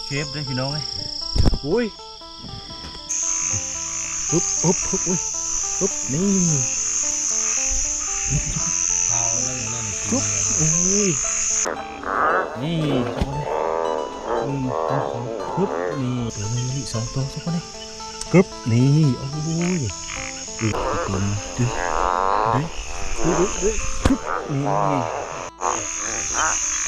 ເກັບເດີ້ພີ່ນ້ອງເອີຍ. ໂອ້ຍ ຮຶບ ຮຶບ ຮຶບ ອຸ້ຍ ຮຶບ ນີ້ ຮຶບ ໂອ້ຍ ນີ້ ໜຶ່ງ ສອງ ຮຶບ ນີ້ ເປັນໜຶ່ງ ສອງໂຕ ທຸກຄົນເດ້. ກຶບ ນີ້ ໂອ້ຍ ອືມ ດຶງ ດຶງ ດຶງ ດຶງ ກຶບ ນີ້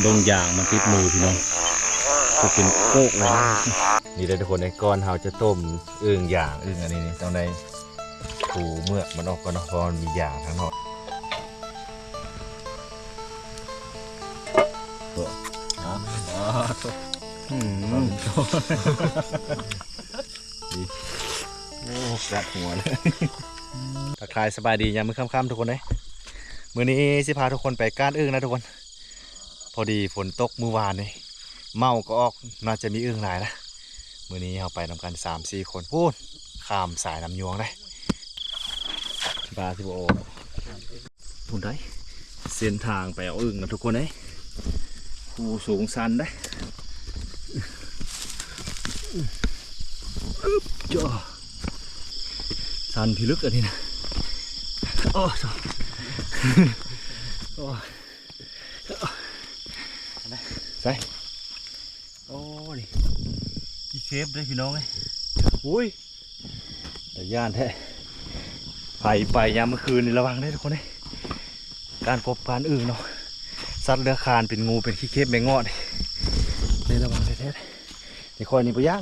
ດົງຢາງມັນຕິດມືພີ່ນ້ອງ ຄືເປັນໂກກເລີຍ. ນີ້ເດີ້ທຸກຄົນເອີຍ ກ່ອນເຮົາຈະຕົ້ມອຶ່ງຢາງອຶ່ງອັນນີ້ນີ້ ຕ້ອງໄດ້ ຂູເໝືອກມັນອອກກ່ອນເນາະ ເພາະວ່າມັນມີຢາງທາງນອກ. ອືມ ໂອ້ ກັດຫົວເລີຍ. ທັກທາຍສະບາຍດີຍາມມື້ຄ່ຳໆ ທຸກຄົນເອີຍ ມື້ນີ້ຊິພາທຸກຄົນໄປກ້ານອຶ່ງນະທຸກຄົນ. ພໍດີຝົນຕົກມື້ວານນີ້ ເໝົາກໍອອກ ໜ້າຈະມີອຶ່ງຫຼາຍນະ. ມື້ນີ້ເຮົາໄປນຳກັນສາມສີ່ຄົນ ພຸ້ນ ຂ້າມສາຍນ້ຳຍວງເດ້ ປາຊິບໍ່ອອກ ພຸ້ນໃດ໋ ເສັ້ນທາງໄປເອົາອຶ່ງນະທຸກຄົນເອີຍ ພູສູງຊັນເດ້. ອຶບ ຈ້າ ຊັນພິລຶກອັນນີ້ນະ ໂອ້ ໂອ້ ໃສ່ ໂອ້ ນີ້ ຂີ້ເຂັບເດ້ພີ່ນ້ອງເອີຍ. ອຸ້ຍ ຕາຢ້ານແທ້ ໃຜໄປຍາມມື້ຄືນນີ້ລະວັງເດ້ທຸກຄົນເອີຍ ກ້ານກົບກ້ານອຶ່ງເນາະ ສັດເລືອກຄານເປັນງູ ເປັນຂີ້ເຂັບ ແມງງອດ ໄດ້ລະວັງແທ້ໆ. ແຕ່ຂ້ອຍນີ້ບໍ່ຢ້ານ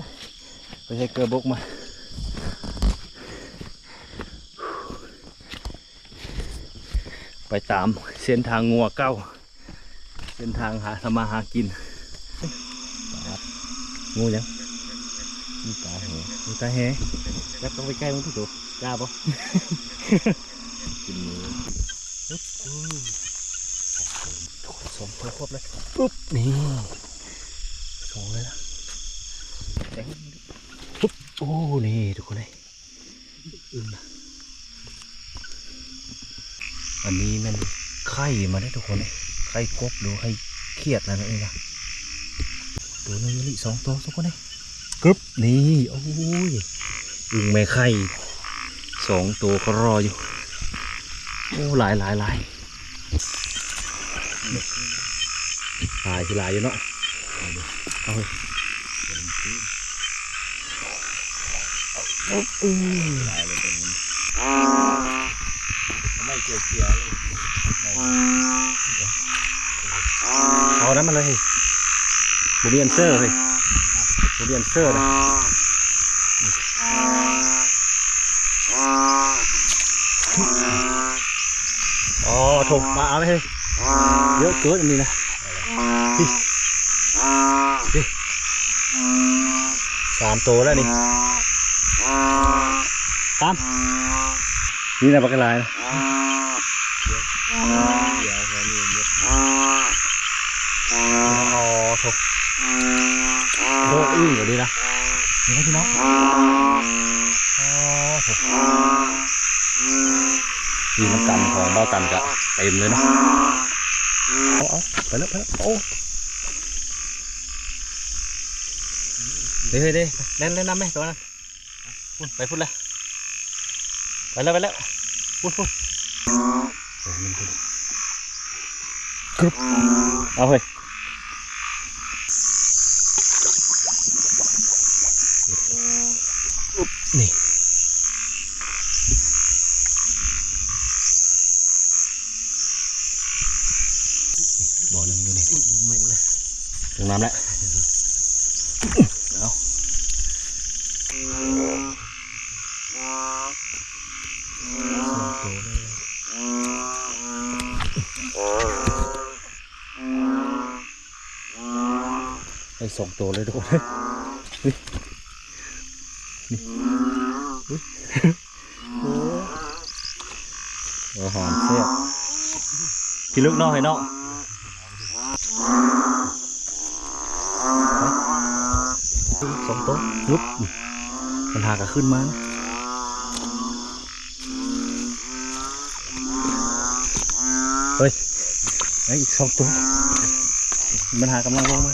ຂ້ອຍໃສ່ເກີບົກມາ. ໄປຕາມເສັ້ນທາງງົວເກົ່າ ເສັ້ນທາງຫາ ທຳມາຫາກິນ. ງູຫຍັງ? ງູຕາແຫ ງູຕາແຫ. ຈັບຕ້ອງໄປໃກ້ມັນພຸ້ນໂຕ ກ້າບໍ່? ກິນງູ. ອືມ ສອງໂຕຄອບເລີຍ. ປຶບ ນີ້ ສອງເລີຍນະ. ປຶບ ໂອ້ ນີ້ທຸກຄົນເອີຍ. ອຶ່ງນະ ອັນນີ້ແມ່ນໄຂ່ມາເດ້ທຸກຄົນເອີຍ ໄຂ່ກົບ ຫຼືໄຂ່ຂຽດລະເນາະ ນີ້ນະ. ໂຕໜຶ່ງອີ່ຫຼີ ສອງໂຕທຸກຄົນເອີຍ. ກຶບ ນີ້ ໂອ້ຍ ອຶ່ງແມ່ໄຂ່ ສອງໂຕກໍລໍຢູ່. ໂອ້ ຫຼາຍ ຫຼາຍ ຫຼາຍ. ຫຼາຍ ຊິຫຼາຍຢູ່ເນາະ ເອົາເຮີ້ຍ. ອືມ ຫຼາຍເລີຍຕົວນີ້ ເອົາໄມ້ເຈຍໆ ເລີຍ ເອົານຳມັນເລີຍ. ບໍ່ມີອັນເຊີເຮີ້ຍ ບໍ່ມີອັນເຊີນະ. ອໍ ໂທ້ ມາເອົາເຮີ້ຍ ເຍອະເກີນອັນນີ້ນະ. ນີ້ ນີ້ ສາມໂຕແລ້ວນີ້ ຕາມ ນີ້ນະ ບັກຫຼາຍນະ. ອໍ ໂທ້ ໂອ້ ອຶ່ງກະດີນະ ນີ້ນະພີ່ນ້ອງ. ອໍ ໂທ້ ທີ່ນຳກັນຂອງເບົາຕັນກະເຕັມເລີຍເນາະ. ເອົາ ເອົາ ໄປແລ້ວ ໄປແລ້ວ. ໂອ້ ເດ ເດ ແລ່ນ ແລ່ນນຳແມ ຕົວນັ້ນ ພຸ້ນ ໄປພຸ້ນແລ້ວ ໄປແລ້ວ ໄປແລ້ວ ພຸ້ນ ພຸ້ນ. ກຶບ ເອົາເຮີ້ຍ ນີ້ ບໍ່ໜຶ່ງຢູ່ນີ້ ລົງມາອີກແລ້ວ ລົງນ້ຳແລ້ວ. ເອົາ ສອງໂຕເລີຍ ໄດ້ສອງໂຕເລີຍທຸກຄົນ. ນີ້ ນີ້ ອຸ້ຍ ໂອ້ ອາຫານແຊບ ພິລຶກເນາະ ເຮີ້ຍເນາະ. ສອງໂຕ ງຶບ ມັນຫາກະຂຶ້ນມາ. ເຮີ້ຍ ໄດ້ອີກສອງໂຕ ມັນຫາກຳລັງລົງມາ.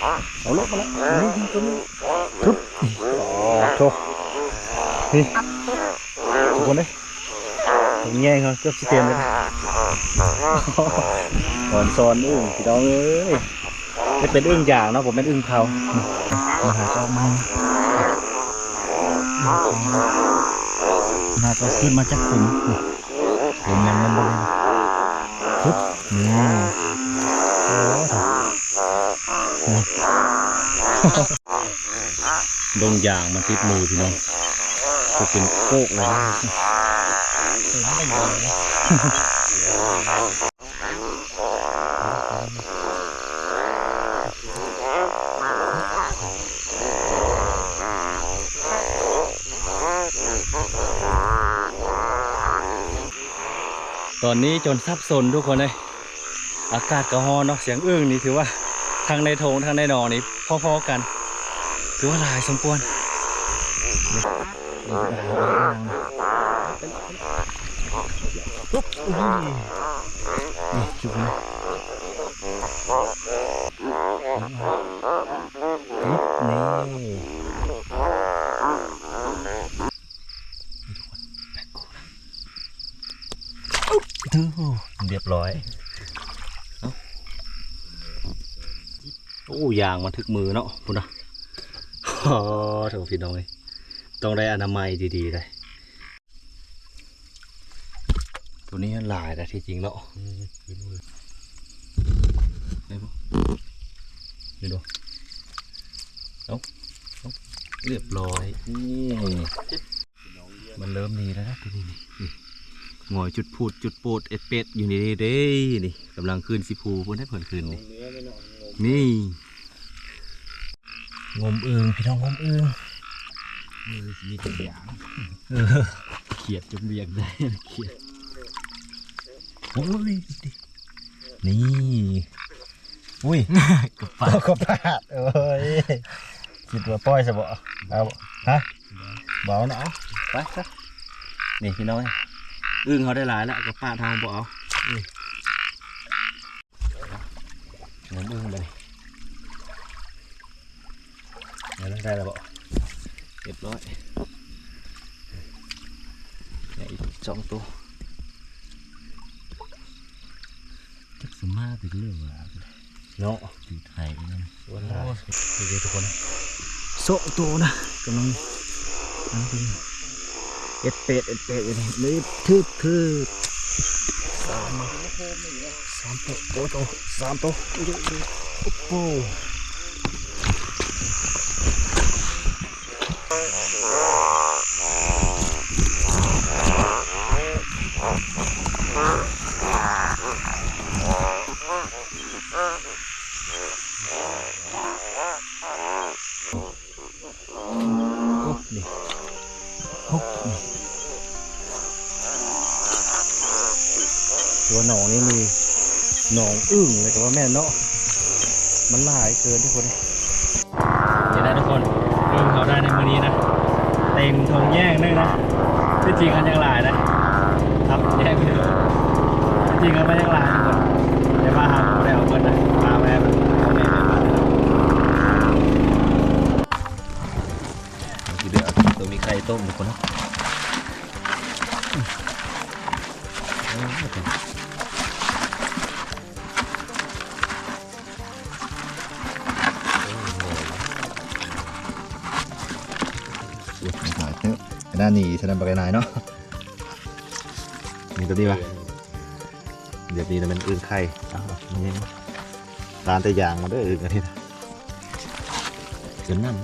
ເອົາລົງມາແລ້ວ ນີ້ ນີ້ ຕົວນີ້ ປຶບ ນີ້ ໂອ້ໂຫ ນີ້ ທຸກຄົນເອີຍ ແຍງເຮົາເກືອບຊິເຕັມເລີຍ ສອນ ສອນອຶ່ງ ພີ່ນ້ອງເອີຍ ເຮັດເປັນອຶ່ງຢາງເນາະ ບໍ່ແມ່ນອຶ່ງເຜົາ ມາຫາເຈົ້າ ມາ ມາ ກໍຂຶ້ນມາຈາກຂຸມ ຂຸມມັນ ມັນບໍ່ໄດ້ ປຶບ ນີ້ ໂອ້ ດົງຢາງມັນຕິດມືພີ່ນ້ອງ ຄືເປັນໂກກເລີຍນະ ຕອນນີ້ຈົນສັບສົນທຸກຄົນເອີຍ ອາກາດກໍຮ້ອນເນາະ ສຽງອຶ່ງນີ້ຖືວ່າທັງໃນທົ່ງທັງໃນໜອງນີ້ພໍໆກັນ ຖືວ່າຫຼາຍສົມຄວນ ປຸບ ນີ້ ນີ້ ຈຸດນີ້ ນີ້ ທຸກຄົນ ແບັກໂກນະ ອຶບ ໂອ້ ຮຽບຮ້ອຍ ເອົ້າ ໂອ້ ຢາງມາຖືກມືເນາະ ພຸ້ນນະ ໂອ້ໂຫ ພີ່ນ້ອງເອີຍ ຕ້ອງໄດ້ອະນາໄມດີໆ ໄດ໋ ໂຕນີ້ຫຼາຍນະ ທີ່ຈິງເນາະ ອືມ ເຫັນບໍ່ ເຫັນບໍ່ ເອົ້າ ເອົ້າ ຮຽບຮ້ອຍ ນີ້ ມັນເລີ່ມມີແລ້ວນະ ໂຕນີ້ນີ້ ນີ້ ຫງອຍຈຸດພູດຈຸດໂປດເອັດເປັດຢູ່ນີ້ເດ້ ນີ້ ກຳລັງຂຶ້ນຊິພູພຸ້ນເດ້ ເພິ່ນຂຶ້ນນີ້ ນີ້ ງົມອຶ່ງ ພີ່ນ້ອງ ງົມອຶ່ງ ມືຊິມີແຕ່ຢາງ ເອີ ຂຽດຈົນວຽກໄດ້ ຂຽດ ໂອ້ຍ ນີ້ ອຸ້ຍ ກະປາດ ກະປາດ ໂອ້ຍ ຄິດວ່າປ່ອຍຊະບໍ ເອົາ ຮະ ບໍ່ເອົານະ ເອົາ ໄປຊະ ນີ້ພີ່ນ້ອງເອີຍ ອຶ່ງເຮົາໄດ້ຫຼາຍແລ້ວ ກະປາດເຮົາບໍ່ເອົາ ອືມ ງມອຶ່ງບາດນີ້ ໄດ້ແລ້ວບໍ່ ຮຽບຮ້ອຍ ໄດ້ອີກສອງໂຕ ຈັກສະມາຕິເລີວ່າ ເນາະ ຕິດໄຫນຳ ໂອ້ ນີ້ເດ້ທຸກຄົນ ສອງໂຕນະ ກຳລັງ ອັນເປັນ ເອັດເປດ ເອັດເປດຢູ່ນີ້ ນີ້ ຖືບ ຖືບ ສາມ ສາມໂຕ ໂອ້ໂຕ ສາມໂຕ ໂອ້ໂຫ ໂອ້ ນີ້ ໂອ້ ນີ້ ຕົວໜອງນີ້ມີໜອງອຶ່ງເລີຍກໍວ່າແມ່ນເນາະ ມັນຫຼາຍເກີນທຸກຄົນ ນີ້ນະທຸກຄົນ ອຶ່ງເຮົາໄດ້ໃນມື້ນີ້ນະ ເຕັມຖົງແຍງໜຶ່ງນະ ທີ່ຈິງມັນຍັງຫຼາຍນະ ຄັບແຍງໜຶ່ງ ທີ່ຈິງມັນຍັງຫຼາຍທຸກຄົນ ແຕ່ວ່າເຮົາບໍ່ໄດ້ເອົາເບິດນະ ປາໄວ້ໃຫ້ມັນເອົາແມ່ນ ທີ່ເຫຼືອເອົາໂຕມີໄຂ່ຕົ້ມທຸກຄົນເນາະ ໂອ້ຍ ຫຼາຍເຕີບ ຂະໜາດນີ້ ສະນັ້ນບັກຫຼາຍເນາະ ມີໂຕນີ້ວະ ແບບນີ້ລະແມ່ນອຶ່ງໄຂ່ ເອົາ ນີ້ ຕານແຕ່ຢາງມາເດີ ອຶ່ງອັນນີ້ນະ ຈົນນຳ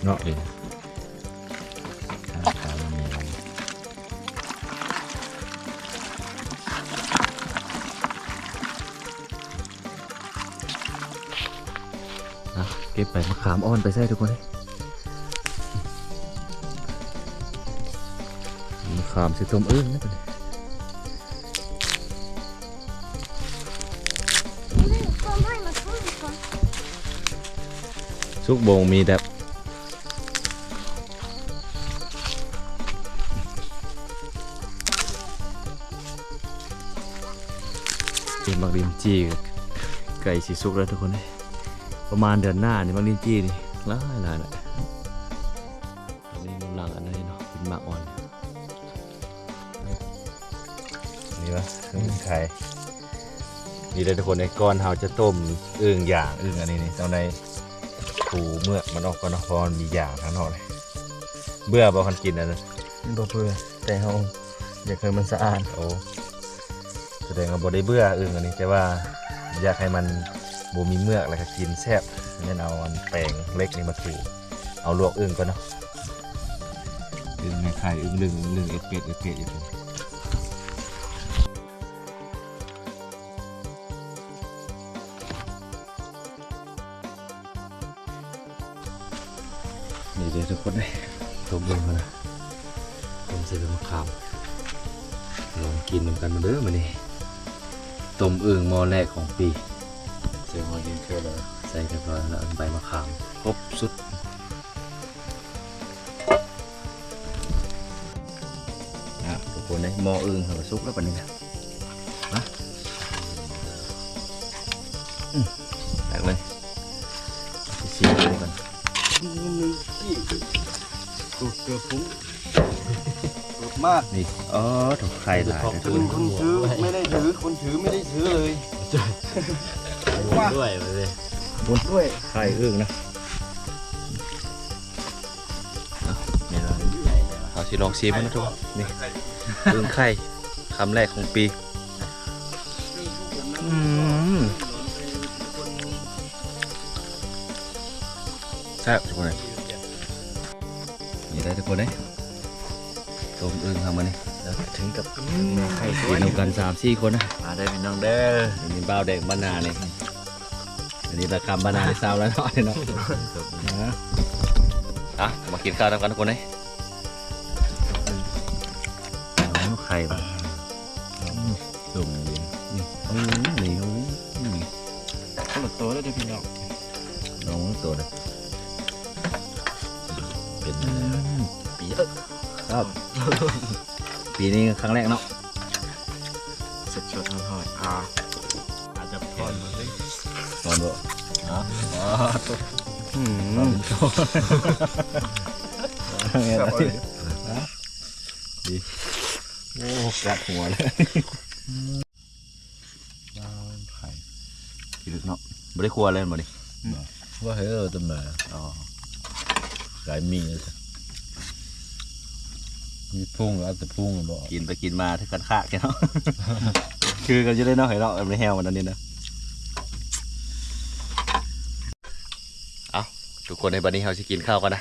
ເນາະ ເອີ ຕານຂາວແມວ ອ່ະ ເກັບໃບມະຂາມອ່ອນໄປໃສ່ທຸກຄົນເອີຍ ມະຂາມຊິຕົ້ມອຶ່ງນະ ສຸກບົງມີແຕ່ ເປັນບັກລິນຈີ່ ເກື ໃກ້ຊິສຸກແລ້ວທຸກຄົນເອີຍ ປະມານເດືອນໜ້ານີ້ ໝາກລິ້ນຈີ່ນີ້ຫຼາຍໆແລ້ວ. ອັນນີ້ກຳລັງອັນນັ້ນເນາະ ເປັນໝາກອ່ອນ ນີ້ວະ ເປັນໄຂ່ ນີ້ເດີທຸກຄົນເອີຍ. ກ່ອນເຮົາຈະຕົ້ມອຶ່ງຢາງອຶ່ງອັນນີ້ນີ້ ຕ້ອງໄດ້ຂູເໝືອກມັນອອກກ່ອນເນາະ ເພາະມັນມີຢາງທາງນອກເລີຍ. ເບື່ອບໍ່ຄັນກິນອັນນັ້ນ? ບໍ່ເບື່ອ ແຕ່ເຮົາຢາກໃຫ້ມັນສະອາດ. ໂອ້ ສະແດງວ່າບໍ່ໄດ້ເບື່ອອຶ່ງອັນນີ້ ແຕ່ວ່າຢາກໃຫ້ມັນບໍ່ມີເໝືອກ ແລ້ວກໍກິນແຊບ. ແມ່ນເອົາອັນແປງເຫຼັກນີ້ມາຖູ ເອົາລວກອຶ່ງກ່ອນເນາະ. ອຶ່ງໃນໄຂ່ ອຶ່ງລຶ່ງ ອຶ່ງເອັດເປັດ ເອັດເປັດ ເອັດເປັດ. ນີ້ເດີທຸກຄົນເອີຍ ຕົ້ມອຶ່ງຫັ້ນນະ ຕົ້ມໃສ່ໃບມະຂາມ. ລອງກິນນຳກັນເດີມື້ນີ້ ຕົ້ມອຶ່ງໝໍ້ແລກຂອງປີ. ໃສ່ໝໍ້ດິນເຄືອແລ້ວ ໃສ່ຮຽບຮ້ອຍແລ້ວ ໃບມະຂາມຄົບຊຸດ. ອ່ະ ທຸກຄົນເອີຍ ໝໍ້ອຶ່ງເຮົາກໍສຸກແລ້ວບັດນີ້ນະ. ມາ ອືມ ຕັກເລີຍ ຊິຊີມເບິ່ງກ່ອນ. ສູດເກືອປຸງ ສູດມາກ ນີ້ ອໍ ໂທ້ ໄຂ່ຫຼາຍເດີ. คนซื้อไม่ได้ถือ คนถือไม่ได้ซื้อเลย บุญด้วย บุญด้วย ไข่อึ่งนะ. ເອົາ ເຮົາຊິລອງຊີມເບິ່ງນະທຸກຄົນ. ນີ້ ອຶ່ງໄຂ່ ຄຳແລກຂອງປີ. ອືມ ແຊບທຸກຄົນເອີຍ. ນີ້ໄດ້ທຸກຄົນເອີຍ ຕົ້ມອຶ່ງເຮົາມື້ນີ້ ເຖິງກັບແມ່ໄຂ່ ກິນນຳກັນສາມສີ່ຄົນນະ. ມາເດີພີ່ນ້ອງເດີ ນີ້ບ່າວແດງບ້ານນານີ້. ອັນນີ້ລະຄຳບານານເຊົ້າແລ້ວເນາະ ເນາະ. ອ່ະ ມາກິນຂ້າວນຳກັນທຸກຄົນເອີຍ. ເອົາໄຂ່ ຕົ້ມດີ ນີ້ ໂອ້ ນີ້ ໂອ້ ນີ້ ຄົນລະໂຕເດີພີ່ນ້ອງ ລອງໂຕເດີ. ເປັນ ອືມ ປີ ເອີ ຄັບ ປີນີ້ຄັ້ງແລກເນາະ. ສົດໆ ຮ້ອນໆ ອ່າ ອາດຈະຮ້ອນ ຮ້ອນບໍ່? ຮະ? ອືມ ແຊບເລີຍ ດີ. ໂອ້ ກັດຫົວເລີຍ. ໄຂ່ ຂີ້ເລິກເນາະ ບໍ່ໄດ້ຄົວເລີຍແມ່ນບໍ່ນີ້? ບໍ່ ວ່າເຮີ ແຕ່ແມ່ ອໍ ຂາຍໝີ່ ມີພຸງ ເອົາແຕ່ພຸງບໍ່ ກິນໄປກິນມາຖືກກັນຄາກເນາະ. ຄືກັນຢູ່ເດ້ເນາະ ເນາະ ແບບແຫ້ວມັນອັນນີ້ນະ. ເອົ້າ ທຸກຄົນເອີຍ ບັດນີ້ເຮົາຊິກິນເຂົ້າກັນນະ.